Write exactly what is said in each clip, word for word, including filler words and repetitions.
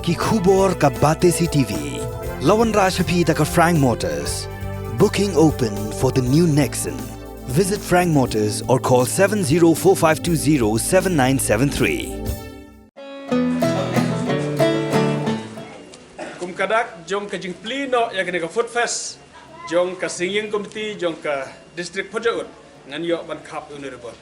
Ki khubor ka Batesi TV. La wanrah sha phi da ka Frank Motors. Booking open for the new Nexon. Visit Frank Motors or call seven zero four five two zero seven nine seven three. Kum ka dak jong ka jingplie noh ïa kane ka Food Fest jong ka Singing Committee jong ka District Port Jaiñtia, ngan ïoh ban khap u Honorable.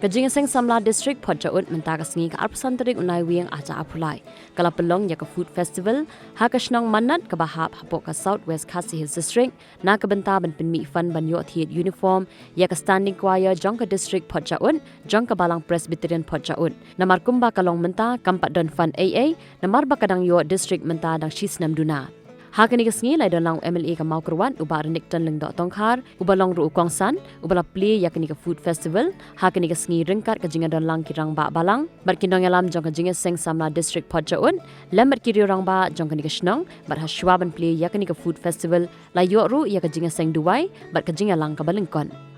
Ka Jingïaseng Samla District Port Jaiñtia mynta ka sngi ka arphew san tarik u Naiwieng ar hajar arphew lai ka la pynlong ïa ka Food Festival ha ka shnong Mannat kaba hap hapoh ka South West Khasi Hills District, na ka bynta ban pynmih fund ban ïoh thied uniform ïa ka Standing Choir jong ka District Port Jaiñtia jong ka Balang Presbyterian Port Jaiñtia. Namar kumba ka long mynta kam pat don fund ei ei, namar ba ka dang ïoh district mynta dang shi snem duna. Ha kane ka sngi la ïadon lang u MLA ka Mawkyrwat u Bah Renikton Lyngdoh Tongkhar, uba long ruh u kongsan, uba la plie ïa kane ka Food Festival ha kane ka sngi ryngkat ka jingïadon lang ki rangbah balang bad ki nongïalam jong ka Jingïaseng Samla District Port Jaiñtia, lem bad ki riew rangbah jong kane ka shnong, bad ha shuwa ban plie ïa kane ka Food Festival la ïoh ruh ïa ka jingïaseng duwai bad ka jingïalang kaba lyngkot.